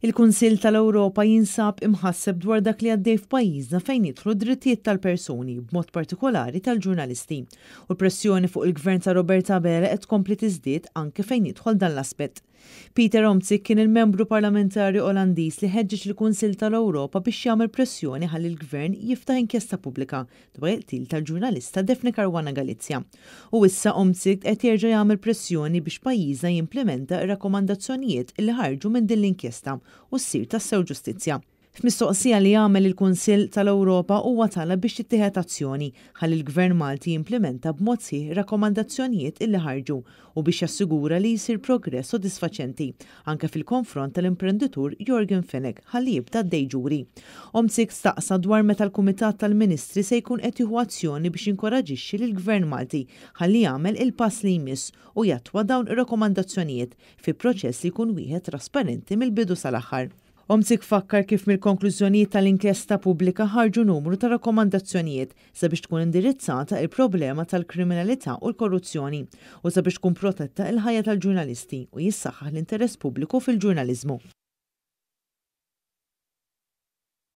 Il-Kunsill tal-Ewropa jinsab imħasseb dwar dak li għaddej f'pajjiżna fejn jidħlu d-drittijiet tal-persuni, b'mod partikolari tal-ġurnalisti. U l-pressjoni fuq il-Gvern ta' Robert Abela qed tkompli tiżdied anke fejn jidħol dan l-aspett. Pieter Omtzigt kien il-membru parlamentari Olandiż li ħeġġeġ lill-Kunsill tal-Ewropa biex jagħmel pressjoni ħalli l-Gvern jiftaħ inkjesta pubblika dwar il-qtil tal-ġurnalista Daphne Caruana Galizia. U issa Omtzigt qed jerġa' jagħmel pressjoni biex pajjiżna jimplementa r-rakkomandazzjonijiet li ħarġu minn din l-inkjesta u ssir tassew ġustizzja. F'mistoqsija li għamel il-Kunsill tal-Ewropa huwa talab biex tittieħed azzjoni ħalli l-Gvern Malti jimplementa b'mod sħiħ ir-rakkomandazzjonijiet illi ħarġu u biex jassigura li jsir progress sodisfaċenti anke fil-konfront tal-imprenditur Yorgen Fenech ħalli jibda għaddej ġuri. Omtzigt staqsa dwar meta l-Kumitat tal-Ministri se jkun qed jieħu azzjoni biex jinkoraġixxi lill-Gvern Malti ħalli jagħmel il-pass li jmiss u jattwa dawn ir-rakkomandazzjonijiet fi proċess li jkun wieħed trasparenti mill-bidu sal-aħħar. Omtzigt fakkar kif mill-konklużjonijiet tal-inkjesta pubblika ħarġu numru ta' rakkomandazzjonijiet sabiex tkun indirizzata il-problema tal-kriminalità u l-korruzzjoni u sabiex tkun protetta il-ħajja tal-ġurnalisti u jissaħħaħ l-interess pubbliku fil-ġurnaliżmu.